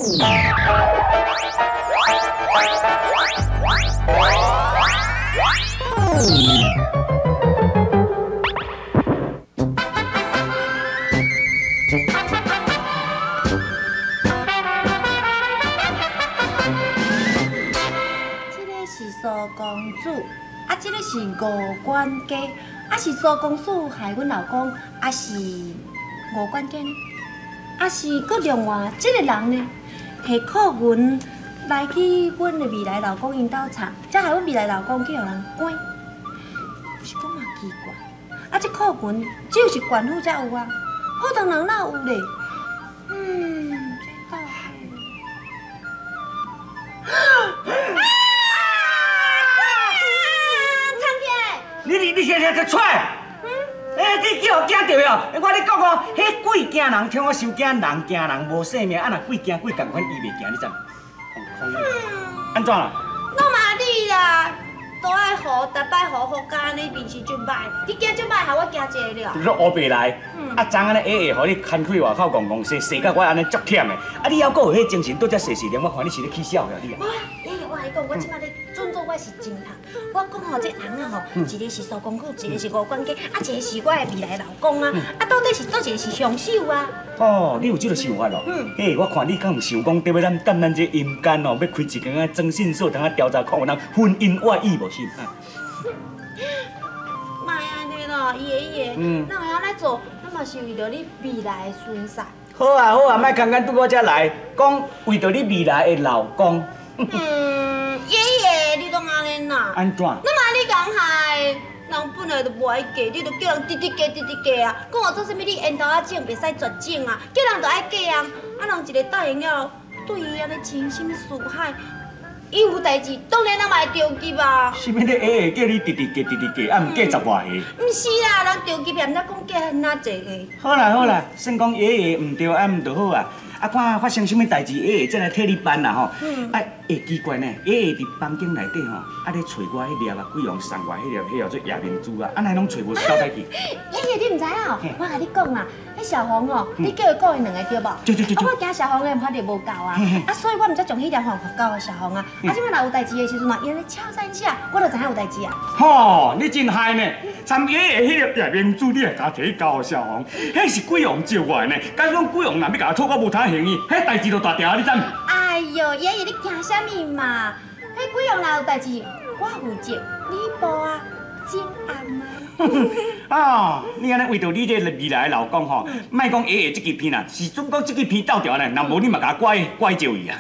這个是蘇公子，啊，這个是吳管家，啊是蘇公子害阮老公，啊是吳管家呢？啊是閣另外這個人呢，提苦銀來去阮的未來老公𪜶兜藏，才害阮未來老公去予人關。是講嘛奇怪，啊這苦銀只有是縣府才有啊，普通人哪有咧？嗯，這到底？你先先出來！欸，你叫予驚著哦！我咧講哦，彼鬼驚人，聽我傷驚，人驚人無性命。啊，若鬼驚鬼仝款，伊袂驚，你知無？空空，按怎啦？我嘛你啦，都愛予，逐擺予予甲按呢面色足歹，你驚足歹，害我驚一個了。你說烏白來，啊，昨按呢下下予你牽開外口戇戇踅，踅到我按呢足忝的。啊，你猶閣有彼精神，倒遮踅踅念，我看你是咧起痟了你啊！我，欸，我共你講，我這擺咧準做我是偵探。我講吼，這翁仔吼，一個是蘇公子，一個是吳管家，啊，一個是我的未來老公啊。啊，到底是佗一個是兇手啊？哦，你有這個想法咯？嗯。嘿，我看你敢有想講，著欲咱踮咱這陰間哦，欲開一間啊徵信所，通啊調查看有人婚姻外遇無是？莫按呢啦，伊的伊的，咱會曉來做，咱嘛是為著你未來的孫婿。好啊好啊，莫空間拄我遮來，講為著你未來的老公。嗯，爺爺，你攏按呢啦？按怎？那嘛你共害，人本來就無愛嫁，你就叫人直直嫁，直直嫁啊！講我做啥物？你緣投仔種袂使絕種啊！叫人就愛嫁啊！啊，人一個答應了，對伊按呢情深似海，伊有代誌，當然人嘛會著急啊！啥物咧？下下叫你直直嫁，直直嫁，啊，毋嫁十外个？毋是啦，人著急也毋知講嫁遐濟个。好啦好啦，算講下下毋對，啊毋就好啊。啊，看發生啥物代誌，下下再來替你辦啦吼。啊，會奇怪呢，下下佇房間內底吼，啊咧揣我彼粒啊，鬼王送我彼粒，彼叫做夜明珠啊，啊哪攏揣無，是到底去？爺爺，你毋知哦？我共你講啦，彼小紅哦，你叫伊顧𪜶兩个對無？對對對對。啊，我驚小紅的法力無夠啊，啊，所以我毋才將彼粒吼交予小紅啊。啊，這擺若有代誌的時陣嘛，伊按呢敲三下，我就知影有代誌啊。吼，你真害呢！參爺爺彼粒夜明珠，你會共提交予小紅？彼是鬼王借我的呢，假使講鬼王若欲共我討，我無通還伊，彼代誌就大條，你知無？哎呦，爺爺你驚啥物嘛？彼鬼王若有代誌，我負責，你報啊，真暗啊！啊，你按呢為著你這个未來的老公吼，莫講爺爺這支片啦，是準講這支片鬥著呢，若無你嘛共我拐拐著伊啊，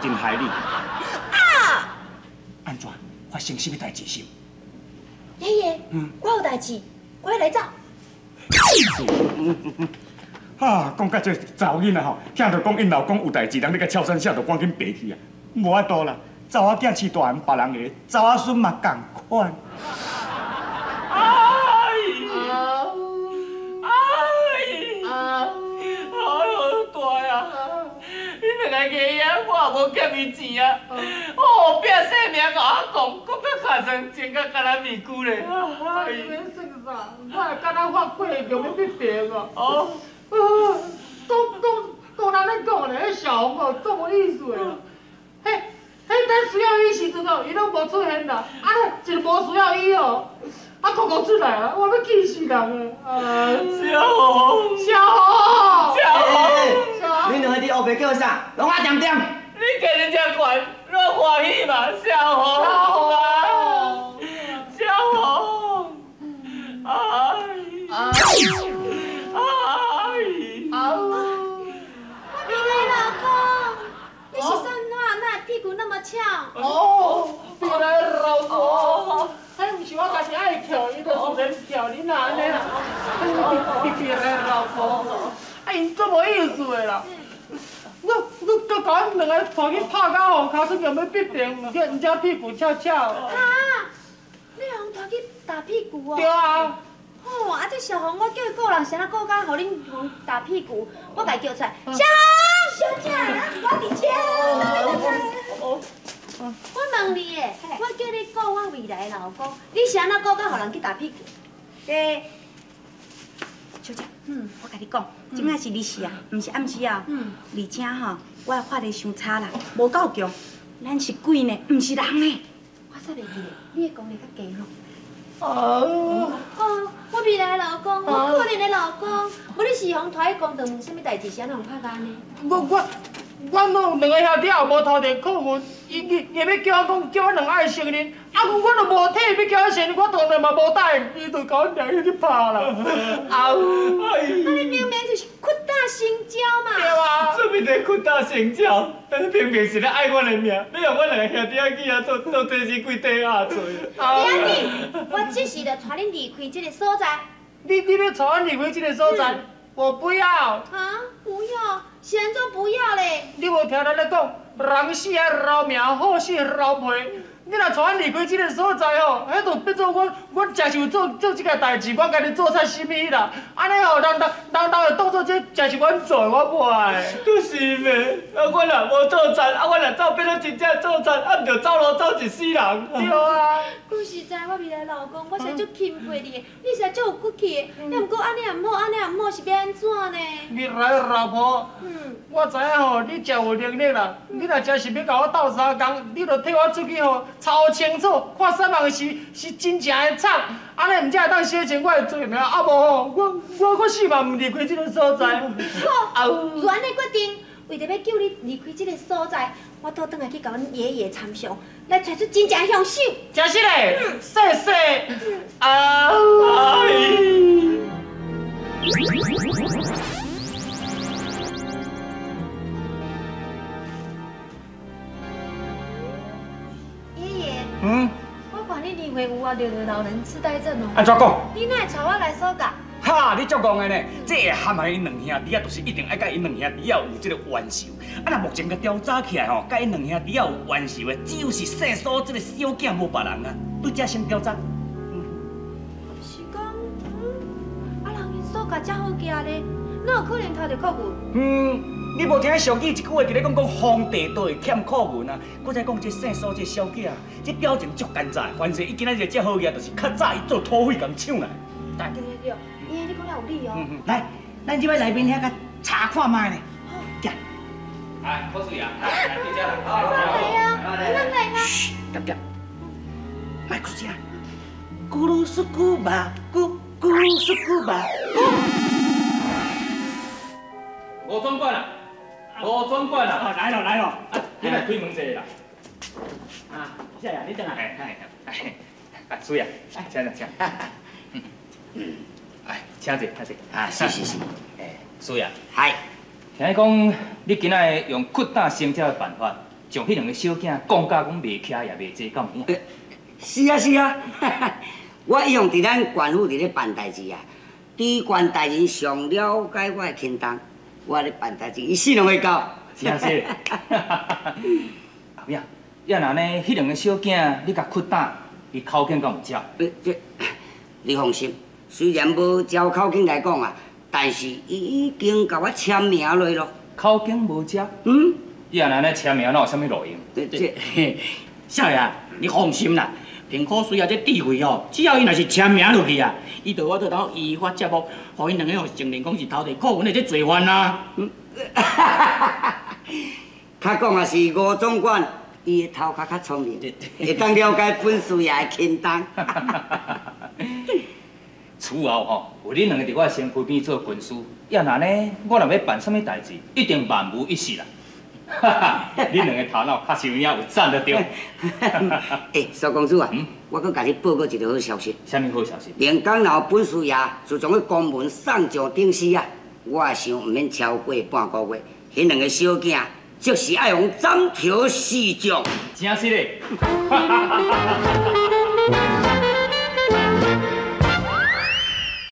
真害你！啊！按怎？發生啥物代誌是？爺爺，我有代誌，我來走。啊，講到這查某囡仔吼，聽著講𪜶老公有代誌，人咧共俏三聲就趕緊爬去啊，無法度啦，查某囝飼大漢別人的，查某孫嘛仝款。哎！哎！哎呦，大啊！你兩个爷爷，我也無欠伊錢啊！哦，拼性命共我講，講甲尻川穿甲敢若面具咧。哎，你免算啥，我會敢若發火，用欲逼平啊！哦。講講講，咱咧講咧，彼小紅哦，足無意思的。彼彼等需要伊時陣哦，伊攏無出現啦。啊，一無需要伊哦，啊，閣閣出來啊，我欲氣死人啊！小紅，小紅，小紅，恁兩個佇烏白叫啥？攏愛恬恬。你家己遮懸，我歡喜嘛，小紅，小紅，哎，哎。翘哦，未來老婆，彼毋是我家己愛翹，伊就自然翹，你若按呢啦？未來老婆，啊𪜶足無意思的啦。你你閣共阮兩个帶去拍甲吼，尻川用欲逼平，毋知屁股翹翹。哈！你予人帶去打屁股哦？對啊。吼，啊這小紅，我叫伊顧人，啥物顧甲予恁予人打屁股？我共伊叫出來，小紅，小姐，我佇遮。我問你的，我叫你顧我未來的老公，你是按怎顧甲予人去打屁股？欸，小姐，我共你讲，这摆是日时啊，毋是暗时啊。而且吼，我的法力伤差啦，无够强。咱是鬼呢，毋是人呢。我煞袂记咧，你的功力较低吼。哦。哦，我未来的老公，我可怜的老公，无你是予人拖去公堂问啥物代志，是按怎予拍甲按呢？我拢两个兄弟也无偷摕扣银，伊硬欲叫我讲，叫阮两个爱承认，啊，阮都无体欲叫伊承认，我当然嘛无答应，伊就共阮两个去拍啦。啊！啊，你明明就是屈打成招嘛！对啊。啥物咧屈打成招？明明是咧爱阮的命，欲予阮两个兄弟仔去遐做做这是鬼底下做。不要紧，我这时就带恁离开这个所在。你欲带阮离开这个所在？我不要。啊，不要？是按怎不要咧？你无听咱咧讲，人死爱留名，好死留皮。你若带阮离开这个所在吼，彼就变做阮诚想做做这个代志，我家己做出啥物啦？按呢吼，人会当做这诚是阮做的，我无爱。就是袂，啊，我若无做贼，啊，我若走变做真正做贼，啊，毋就走路走一世人。对啊。讲实在，我未来老公，我实足钦佩你的，你实在足有骨气的。啊，毋过按呢也毋好，按呢也毋好，是欲按怎呢？未来老婆，我知影吼，你诚有能力啦。你若真是欲共我斗相共，你就替我出去吼，查清楚，看啥物是真正的惨，按呢毋才会当洗清我的罪名。啊无吼，我死嘛毋离开这个所在。好，就按呢决定，为著欲救你离开这个所在，我倒转来去共阮爷爷参详，来揣出真正的凶手。真实嘞，谢谢。啊！爷爷，我看你年岁有啊，著老人痴呆症哦。按怎讲？你哪会带我来所教？哈，你足戆的呢！这会陷害𪜶两兄弟仔，就是一定爱佮𪜶两兄弟仔有这个冤仇。啊，若目前共调查起来吼，佮𪜶两兄弟仔有冤仇的，只有是姓苏这个小囝，无别人啊。对这先调查。是讲，啊，人𪜶所教遮好行咧，哪有可能偷著扣银？你无听俗语一句话，伫咧讲讲皇帝都会欠扣银啊。阁再讲这姓苏这小囝，这表情足奸诈，凡势伊今仔日遮好额，就是较早伊做土匪共抢来。对对对，爷爷你讲了有理哦。来，咱这摆内面遐共查看觅咧。行。哎，口水啊，来来对这啦。来啊，咱来啊。嘘，点点，莫出声。咕噜苏咕吧，咕咕噜苏咕吧。吴总管啊，吴总管啊，来咯来咯，啊，你来开门坐啦。啊，谢谢你等下。哎哎哎，水啊，请坐请。哎，请坐，请坐。啊，是是是。哎，水啊。嗨。听讲你今仔用屈打成招的办法，将彼两个小囝讲甲讲袂徛也袂坐，敢有影？是啊是啊，我一向伫咱县府伫咧办代志啊，知县大人上了解我的行动，我咧办代志，伊死拢会到。真是。阿妹啊，要若呢，彼两个小囝你共屈打，伊口径敢有照？这，你放心，虽然无照口径来讲啊，但是伊已经共我签名落咯。口径无照？嗯。伊若按呢签名，哪有啥物路用？这，少爷，你放心啦，凭苦水啊这智慧吼，只要伊若是签名落去啊，伊就有法度当依法接获，予𪜶两个承认讲是偷摕扣银的这罪犯啊。较讲也是吴总管，伊的头壳较聪明，会当了解本事爷的行动。此后吼，有恁两个伫我身躯边做军师，要若呢，我若欲办啥物代志，一定万无一失啦。哈哈，恁两个头脑确实有影有赞得著。欸，苏公子啊，我阁共你报告一个好消息。啥物好消息？连江老本事爷自从彼公文送上顶时啊，我想毋免超过半个月，彼两个小囝即是爱予斩头示众。真实的。